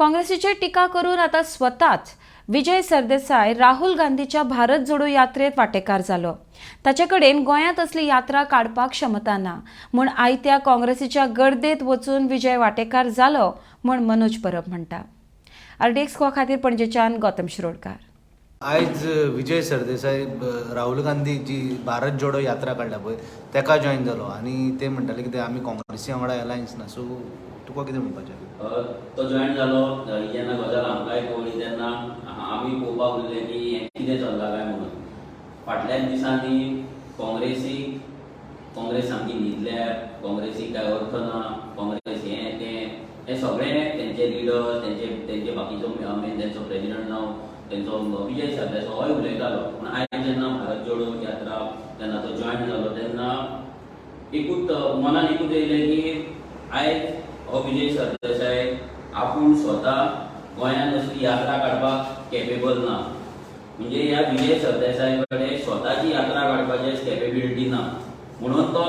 काँग्रेसीचेर टिका करून आतां स्वताच विजय सरदेसाय राहुल गांधीच्या भारत जोडो यात्रेत वांटेकार जालो. ताचे कडेन गोंयांत असली यात्रा काडपाक क्षमता ना म्हूण आयत्या काँग्रेसीच्या गर्देत वचून विजय वांटेकार जालो म्हूण मनोज परब म्हणटा. आरडीएक्स खातीर पणजेच्यान गौतम शिरोडकार. आयज विजय सरदेसाय राहुल गांधी जी भारत जोडो यात्रा काडल्या पळय तेका जॉयन जालो आनी ते म्हणटाले कितें आमी काँग्रेसी वांगडा अलायन्स ना. सो तुका कितें म्हणपाचें? तो जॉयन जालो ही जेन्ना गजाल आमकांय कळ्ळी तेन्ना आमी पळोवपाक उरले की हें कितें चल्लां काय म्हणून. फाटल्याच दिसांनी काँग्रेसीक काँग्रेस सामकी न्हिदल्या, काँग्रेसीक कांय अर्थ ना, काँग्रेस हें तें हें सगळें तेंचे लिडर्स तेंचे तेंचे बाकीचो मेन तेंचो प्रेजिडंट जावं तेंचो विजय सरदेसाय होय उलयतालो. पूण आयज जेन्ना भारत जोडो यात्रा जेन्ना तो जॉयन जालो तेन्ना एकूच मनान एकूच येयलें की आयज हो विजय सरदेसाय आपूण स्वता गोंयांत असली यात्रा काडपाक केपेबल ना. म्हणजे ह्या विजय सरदेसाय कडेन स्वताची यात्रा काडपाची केपेबिलिटी ना म्हणून तो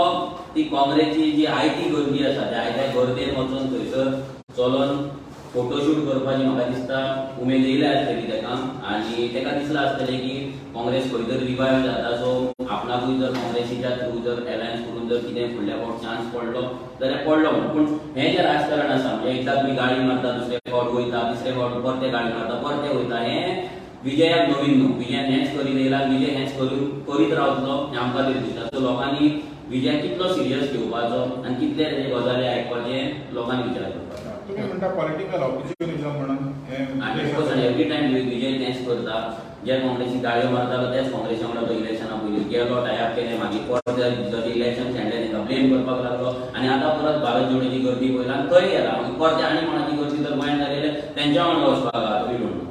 ती काँग्रेसची जी आयती गर्दी आसा त्या आयत्या गर्देन वचून थंयसर चलोन फोटोशूट करपाची म्हाका दिसता उमेद येयल्या आसतली तेका आनी तेका दिसलां आसतलें की काँग्रेस खंय तरी रिवायव जाता. सो आपणाकूय जर काँग्रेसीच्या थ्रू जर एलायन्स करून जर कितें फुडल्या फावट चान्स पडलो जाल्यार पडलो म्हणून. पूण हें जें राजकारण आसा म्हणजे एकदां तुमी गाळी मारता, दुसरे फावट वयता, तिसरे फावट परते गाळी मारता, परते वयता, हें विजयाक नवीन न्हू. विजयान हेंच करीत येयला, विजय हेंच करून करीत रावतलो हें आमकां तरी दिसता. सो लोकांनी विजयाक कितलो सिरियस घेवपाचो आनी कितले तेजे गजाली आयकपाचें लोकांनी विचार करपाचो. तुमी म्हणटा पॉलिटिकल ऑपॉर्च्युनिझम म्हणून हें. 100% एवरी टायम विजय तेंच करता. जे काँग्रेसी गाळयो मारतालो तेच काँग्रेसी वांगडा तो इलेक्शना पयलीं गेलो, टायप केलें, मागीर परत जर इलेक्शन शेणलें तांकां ब्लेम करपाक लागलो आनी आतां परत भारत जोडोची गर्दी पळयला आनी थंय गेला. मागीर परते आनी कोणाची गर्दी जर गोंयांत जाली जाल्यार तेंच्या वांगडा वचपाक आहा. We don't know.